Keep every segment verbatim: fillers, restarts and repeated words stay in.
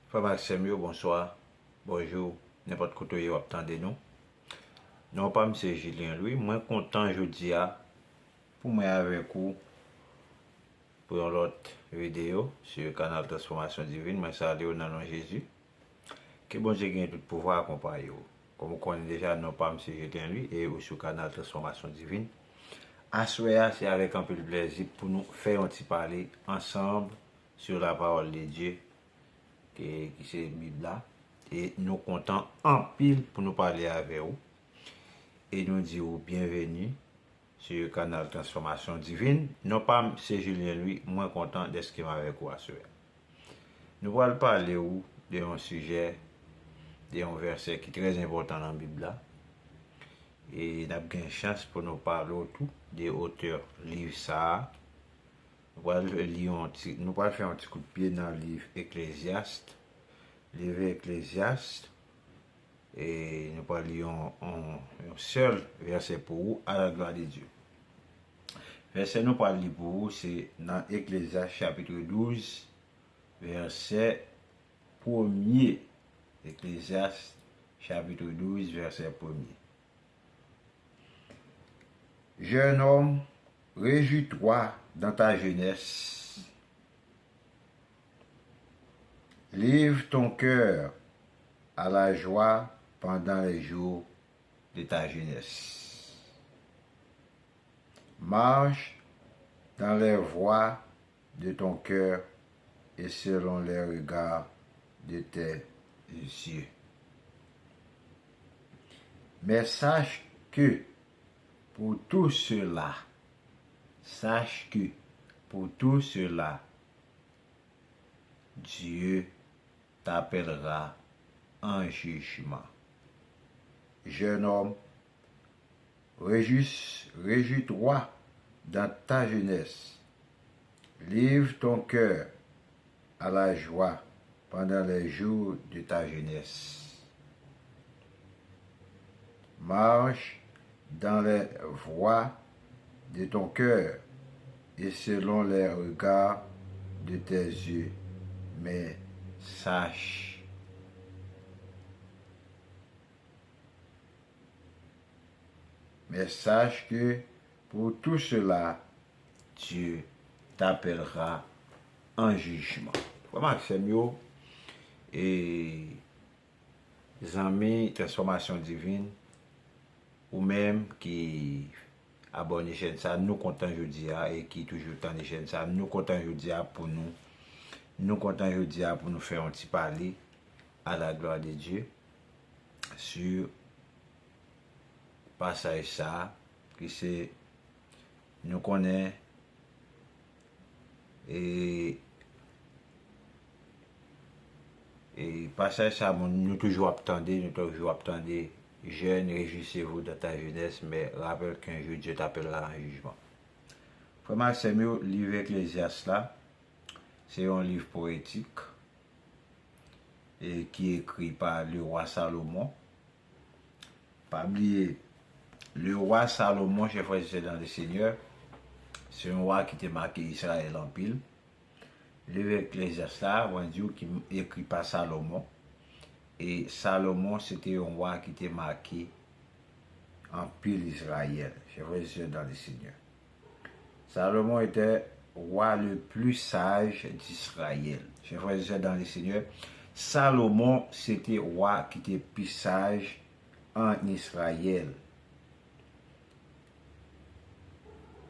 Frè m ak sè m yo, bonswa, bonjou, nenpòt kote w ye w ap tande nou. Non pa m se Julien Louis, mwen kontan jodi a pou mwen avèk ou pou yon lòt videyo sou kanal Transfòmasyon Divin. Mwen salye w nan non Jezi. Ke Bondye ki gen tout pouvwa akonpaye w. Kòm ou konnen deja, non pa m se Julien Louis e ou sou kanal Transfòmasyon Divin. Aswè a, se avèk anpil plèzi pou nou fè yon ti pale ansanm sur la parole de Dieu, ki, ki se Bib la. E nou kontan anpil pou nou pale avè w. E nou di w byenveni sur kanal Transfòmasyon Divin. Non pa m se Julien Louis, mwen kontan dèske m avèk ou aswè a. Nou pral pale w de yon sijè, de yon vèsè ki trè enpòtan nan Bib la. E n ap gen chans pou nou pale w tou de otè liv sa a. Nou pral li yon ti, nou pral fè yon ti kout pye nan liv Eklezyas. Liv Eklezyas, e nou pral li yon, yon, yon sèl vèsè pou ou, à la gloire de Dieu. Vèsè nou pral li pou ou, se nan Eklezyas chapit douz, vèsè premye. Eklezyas chapit douz, vèsè premye. Jeune homme, réjouis-toi dans ta jeunesse. Lève ton cœur à la joie pendant les jours de ta jeunesse. Marche dans les voies de ton cœur et selon les regards de tes yeux. Mais sache que pour tout cela, sache que pour tout cela, Dieu t'appellera en jugement. Jeune homme, réjouis-, réjouis-toi dans ta jeunesse. Lève ton cœur à la joie pendant les jours de ta jeunesse. Marche dans les voies de ton cœur et selon les regards de tes yeux. Mais sache, mais sache que pour tout cela, Dieu t'appellera en jugement. Frè m ak sè m yo, e zanmi Transfòmasyon Divin, ou menm ki abòne chèn sa, nou kontan jodi a e ki toujou tande chèn sa, nou kontan jodi a pou nou, nou kontan jodi a pou nou fè yon ti pale à la gloire de Dieu sur pasaj sa, ki se, nou konnen, e, e pasaj sa, moun, nou toujou ap tande, nou toujou ap tande, jeunes, réjouissez-vous dans ta jeunesse, mais rappelle qu'un jour Dieu t'appellera en jugement. Frè m ak sè m yo, liv Eklezyas la, se yon liv powetik, e ki ekri pa le wa Salomon. Pa bliye, le wa Salomon, chè frè e sè dans le Seigneur, se yon wa ki te make Izrayèl anpil. Liv Eklezyas la, mwen di w, ki ekri pa Salomon. E Salomon, se te yon wa ki te make anpil Izrayèl. Chè frè e sè dans le Seigneur. Salomon était roi le plus sage d'Israël. Chè frè e sè dans le Seigneur, Salomon se te wa ki te pi saj an Izrayèl.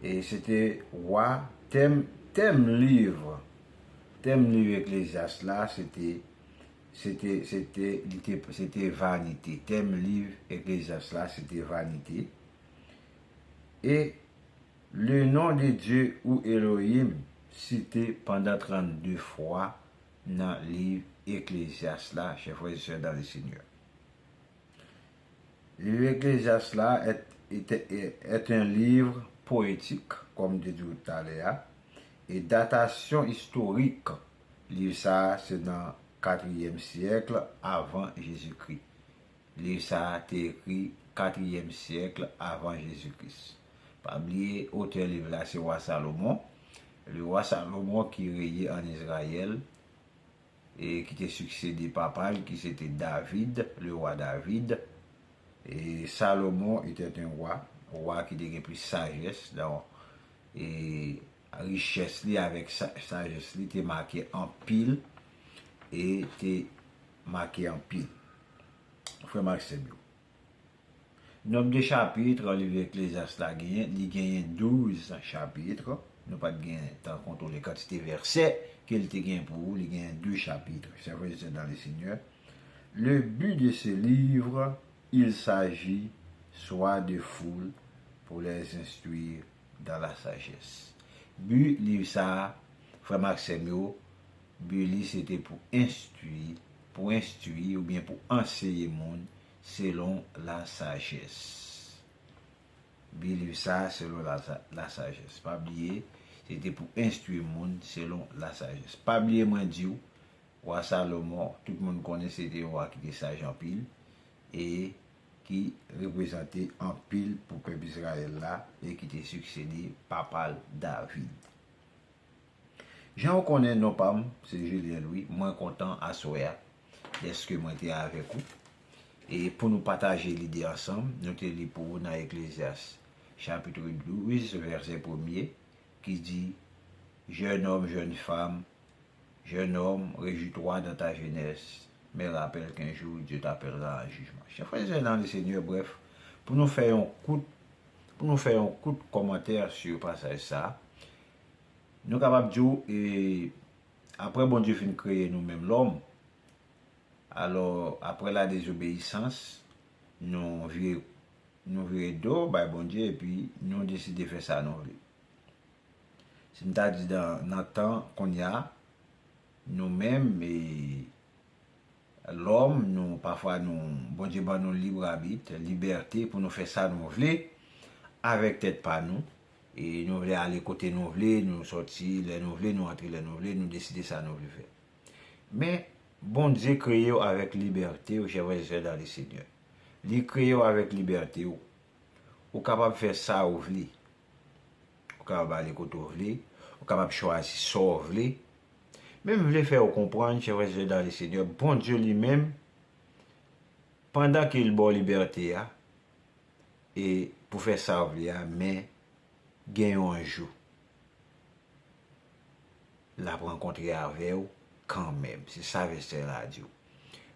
E se te wa, tèm, tèm liv, tèm liv Eklezyas la, se te, se te, se te, li te, se te vanite. Tèm liv Eklezyas la, se te vanite. E le nom de Dieu ou Elohim site pandan trannde fwa nan liv Eklezyas la, chè frè e sè dans le Seigneur. Liv Eklezyas la est, est, est un livre poétique, kòm m te di w talè a, e datasyon istorik liv sa a se nan katriyèm syèk avan Jezikri. Liv sa a te ekri katriyèm syèk avan Jezikri. Pa bliye, otè liv la se wa Salomon. Le wa Salomon ki reye an Izrayèl e ki te siksede papa l, ki se te David, le wa David. E Salomon était un roi, wa ki te gen plis sajès. Donk, e richès li avèk sa-, sajès li te make anpil, e te make anpil. Frè m ak sè m yo. Nonb de chapit, liv Eklezyas la genyen, li genyen douz chapit. Nou pa t gen tan kontwole kantite vèsè ke l te gen pou ou, li genyen douz chapit. Chers frères et sœurs dans le Seigneur, le but de ce livre, il s'agit soit de foule pour les instruire dans la sagesse. Bi liv sa a, frè m ak sè m yo, bi li se te pou enstwi, pou enstwi oubyen pou anseye moun selon la sajès. Bi liv sa a selon la, la sajès. Pa bliye, se te pou enstwi moun selon la sajès. Pa bliye mwen di w, wa Salomon, tout moun konnen se te yon wa ki te saj anpil e ki reprezante anpil pou pèp Izrayèl la e ki te siksede papa l David. Jan w konnen, non pa m se Julien Louis. Mwen kontan aswè a dèske mwen te avèk ou e pou nou pataje lide ansanm. Nou te li pou ou nan Eklezyas chapit douz, vèsè premye, ki di, Jeune homme, jeune femme, jeune homme, réjouis-toi dans ta jeunesse, mais rappelle qu'un jour Dieu t'appellera en jugement. Chè frè e sè nan le Senyè, brèf, pou nou fè yon kout, pou nou fè yon kout kòmantè sou pasaj sa a, nou kapab di w, e, apre Bondye fin kreye nou menm lòm, alò, apre la dezobeyisans, nou vire, nou vire do bay Bondye epi nou deside fè sa nou vle. Si m ta di nan, nan tan kounye a, nou menm, e, lòm, nou, pafwa nou, Bondye ban nou lib abit, libète pou nou fè sa nou vle avèk tèt pa nou. E nou vle ale kote nou vle, nou sòti lè nou vle, nou antre lè nou vle, nou deside sa nou vle fè. Men, Bondye kreye w avèk libète w, chè frè e sè dan le Senyè. Li kreye w avèk libète w. Ou kapab fè sa ou vle. Ou kapab ale kote w vle. Ou kapab chwazi sa w vle. Men m vle fè w konprann, chè frè e sè dan le Senyè, Bondye li menm, pandan ke l ba w libète a, e pou fè sa w vle a, men gen yon jou l ap rankontre avè w kanmenm. Se sa vèsè la di w.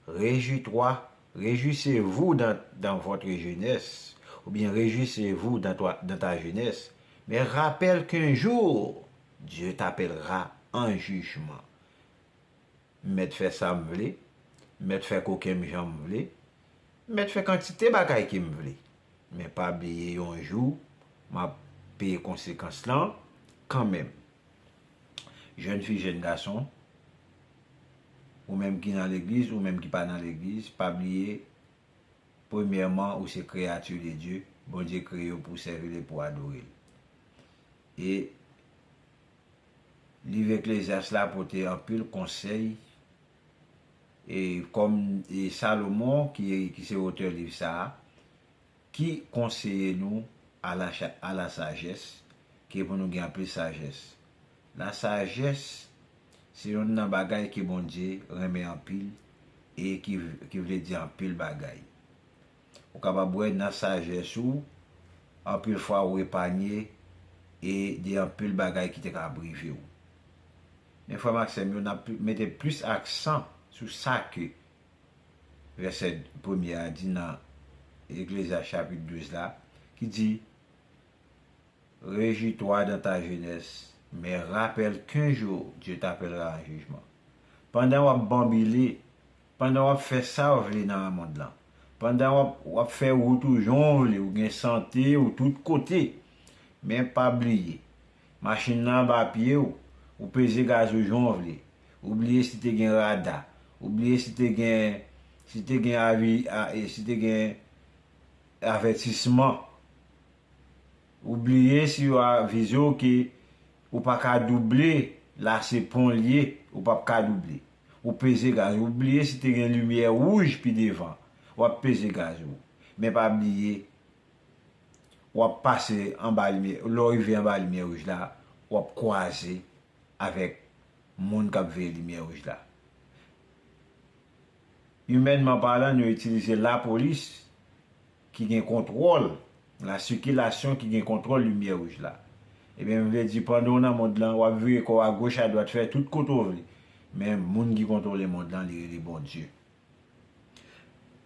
Réjouis-toi, réjouissez-vous dans, dans votre jeunesse, oubyen réjouissez-vous dans toi, dans ta jeunesse, mais rappelle qu'un jour, Dieu t'appellera en jugement. M mèt fè sa m vle, m mèt fè kokenn jan m vle, m mèt fè kantite bagay ke m vle. Men pa bliye yon jou, m ap peye konsekans lan kanmenm. Jèn fi, jèn gason, ou menm ki nan legliz, ou menm ki pa nan legliz, pa bliye, premyèman, ou se kreyati de Dye, Bondye kreye w pou w sèvi l e pou w adore l. E liv Eklezyas la pote anpil konsèy, e kòm, e Salomon, ki, ki se otè liv sa a, ki konseye nou à la cha-, à la sagesse, ke pou nou gen anpil sajès. La sajès se yonn nan bagay ke Bondye renmen anpil e ki, ki vle di anpil bagay. Ou kapab wè nan sajès ou, anpil fwa ou epanye e de anpil bagay ki te ka rive w. Men frè m ak sè m yo, n ap pli-, mete plis aksan sou sa ke vèsè premye a di nan Eklezyas chapit douz la, ki di, Réjouis-toi dans ta jeunesse, mais rappelle qu'un jour Dieu t'appellera en jugement. Pandan w ap banbile, pandan w ap fè sa w vle nan mond lan, pandan w ap, w ap fè wout ou jan w vle, ou gen sante ou tout kote, men pa bliye, machin nan anba pye w, ou peze gaz ou jan w vle, ou bliye si te gen rada, ou bliye si te gen, si te gen avi, a, e, si te gen avètisman. Ou bliye si yo avize w ke ou pa ka double, la se pon l ye, ou p ap ka double. Ou peze gaz, ou bliye si te gen limyè wouj pi devan, w ap peze gaz ou. Men pa bliye, w ap pase anba limyè, lè w rive anba limyè wouj la, w ap kwaze avèk moun k ap veye limyè wouj la. Imènman palan, nou itilize lapolis ki gen kontwòl, lasikilasyon ki gen kontwòl limyè wouj la. Ebyen, m vle di, pandan w nan mond lan, w ap vire kò w agoch, adwat, fè tout kote w vle. Men moun ki kontwole mond lan, li rele Bondye.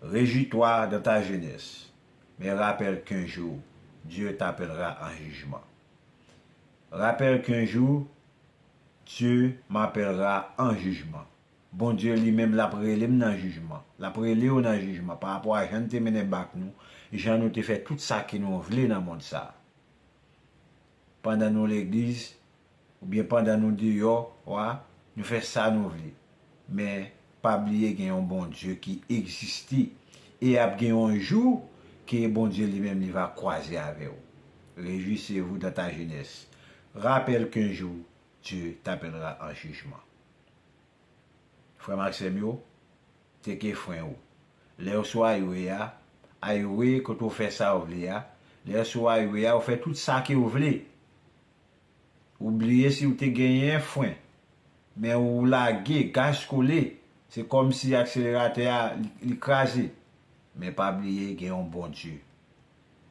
Réjouis-toi dans ta jeunesse, mais rappelle qu'un jour, Dieu t'appellera en jugement. Rappelle qu'un jour, Dieu m'appellera en jugement. Bondye li menm l ap rele m nan jijman. L ap rele w nan jijman pa rapò a jan n te mennen bak nou, jan nou te fè tout sa ke nou vle nan mond sa a. Pandan nou legliz, oubyen pandan nou deyò, wa, nou fè sa nou vle. Men, pa bliye gen yon Bondye ki egziste. E ap gen yon jou ke Bondye li menm li va kwaze avè w. Réjouissez-vous dans ta jeunesse. Rappelle qu'un jour, Dieu t'appellera en jugement. Frè m ak sè m yo, teke fren ou. Lè w sou highway a, highway kote w fè sa w vle a, lè w sou highway a, ou fè tout sa ke w vle. Ou bliye si w te genyen fren, men ou lage, gaz kole, se kòmsi akseleratè a, li, li kraze. Men pa bliye, gen yon Bondye.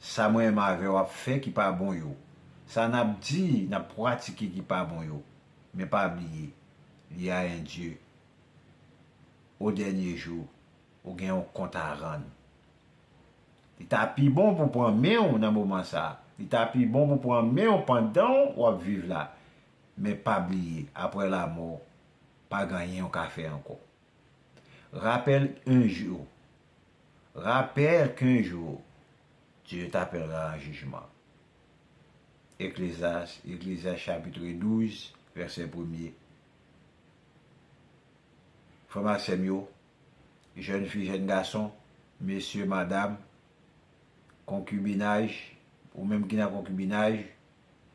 Sa mwen menm avè w ap fè ki pa bon yo, sa n ap di, n ap pratike ki pa bon yo, men pa bliye, il y a un Dieu. O dènye jou, ou gen yon kont a rann. Li ta pi bon pou pran men w nan moman sa a. Li ta pi bon pou pran men w pandan w ap viv la. Men pa bliye, apre lamò, pa gen anyen w ka fè ankò. Rappelle un jour, rappelle qu'un jour, Dieu t'appellera en jugement. Eklezyas, Eklezyas chapit douz, vèsè premye. Frè m ak sè m yo, jèn fi, jèn gason, mesye, madam, konkibinaj, ou menm ki nan konkibinaj,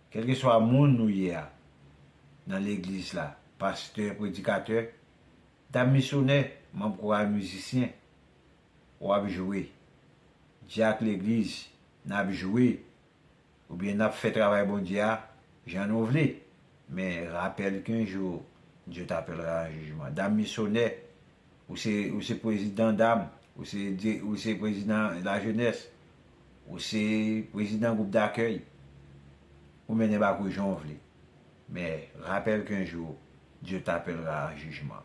kèlkeswa moun nou ye a, nan legliz la, pastè, predikatè, dam misyonè, manm koral mizisyen, w ap jwe. Dyak legliz, n ap jwe. Oubyen n ap fè travay Bondye a jan nou vle. Men, rappelle qu'un jour, Dieu t'appellera en jugement. Dam misyonè, ou se, ou se prezidan dam, ou se di-, ou se prezidan lajenès, ou se prezidan gwoup dakèy, ou mennen bak ou jan w vle. Men, rappelle qu'un jour, Dieu t'appellera en jugement.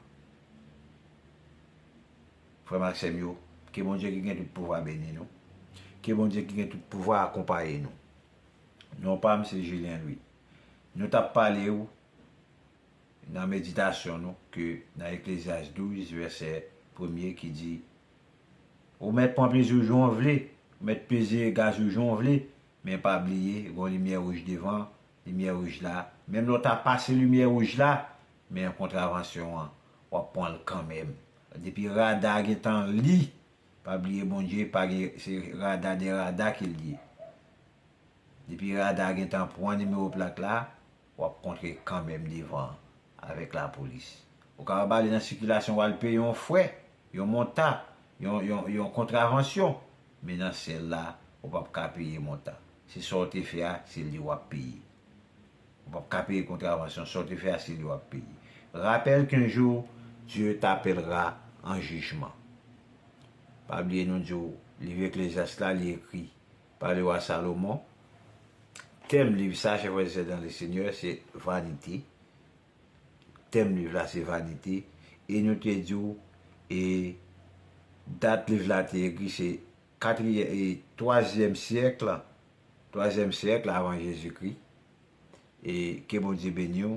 Frè m ak sè m yo, ke Bondye ki gen tout pouvwa beni nou. Ke Bondye ki gen tout pouvwa akonpaye nou. Non pa m se Julien Louis. Nou t ap pale w nan meditasyon nou ke nan Eklezyas douz, vèsè premye ki di, ou mèt pran plezi w jan w vle, ou mèt peze gaz ou jan w vle, men pa bliye, gen yon limyè wouj devan, limyè wouj la. Menm lè w ta pase limyè wouj la, men kontravansyon an, w ap pran l kanmenm. Depi rada gentan li, pa bliye Bondye pa gen, se rada dè rada ke l ye. Depi rada gentan pran nimewo plak la, w ap kontre kanmenm devan avèk lapolis. Ou kapab ale nan sikilasyon, w al peye yon frè, yon monta, yon, yon, yon kontravansyon. Men nan syèl la, ou p ap ka peye monta. Se sa w te fè a, se li w ap peye. Ou p ap ka peye kontravansyon, sa w te fè a, se li w ap peye. Rappelle qu'un jour, Dieu t'appellera en jugement. Pa bliye nou di w, liv Eklezyas la, li ekri pa lewa Salomon. Tèm liv sa, chè frè e sè dans le Seigneur, se vanite. Tèm liv la, se vanite. E nou te di w, e dat liv la te ekri, se katriyè-, e twazyèm syèk, twazyèm syèk avan Jezikri. E ke Bondye beni w,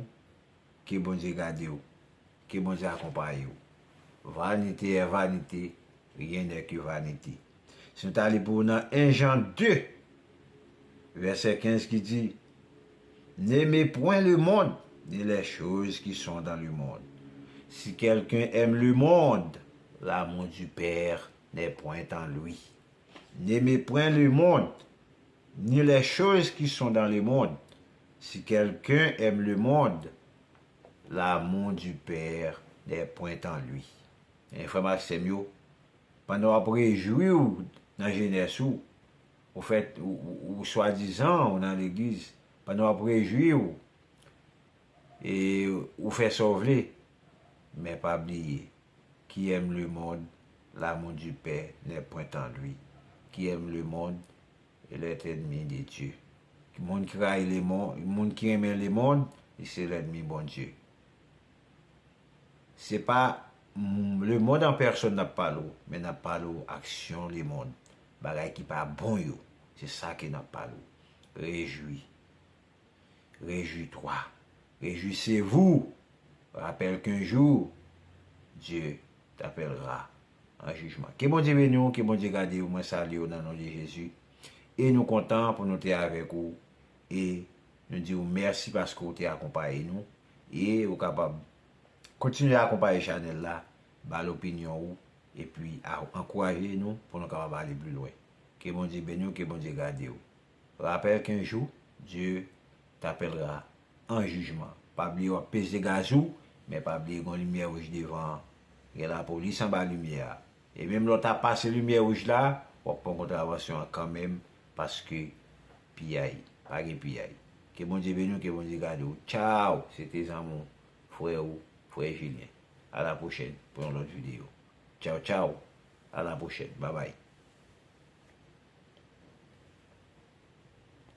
ke Bondye gade w, ke Bondye akonpaye w. Vanité est vanité, rien n'est que vanité. Si nou ta li pou w nan en Jan de, vèsè kenz ki di, N'aimez point le monde, ni les choses qui sont dans le monde. Si quelqu'un aime le monde, l'amour du Père n'est point en lui. N'aimez point le monde, ni les choses qui sont dans le monde. Si quelqu'un aime le monde, l'amour du Père n'est point en lui. E frè m ak sè m yo, pandan w ap rejwi w nan jenès ou, ou fèt, ou, ou, ou swadizan ou nan legliz, pandan w ap rejwi w, e ou fè sa w vle, men pa bliye, qui aime le monde L'amour du Père n'est point en lui. Qui aime le monde est l'ennemi de Dieu. Moun ki rayi lemonn, moun ki renmen lemonn, li se lènmi Bondye. Se pa lemonn an pèsòn n ap pale w, men n ap pale w aksyon lemonn, bagay ki pa bon yo. Se sa ke n ap pale w. Réjouis. Réjouis-toi. Réjouissez-vous. Rappelle qu'un jour, Dieu t'appellera en jugement. Ke Bondye beni w, ke Bondye gade w. Mwen salye w nan non de Jezi. E nou kontan pou nou te avèk ou. E nou di w mèsi paske w te akonpaye nou. E ou kapab kontinye akonpaye chanèl la, ba l opinyon ou, epi a- ankouraje nou pou nou kapab ale pi lwen. Ke Bondye beni w, ke Bondye gade w. Rappelle qu'un jour, Dieu t'appellera en jugement. Pa bliye w ap peze gaz ou, men pa bliye gen yon limyè wouj devan an. Gen lapolis anba limyè a. E menm lè w ta pase limyè wouj la, w ap pran kontravansyon an kanmenm, paske piyay, pa gen piyay. Ke Bondye beni w, ke Bondye gade w. Tchaw! Se te zanmi w, frè ou, frè Julien. A la pwochèn pou yon lòt videyo. Tchaw, tchaw! A la pwochèn. Babay.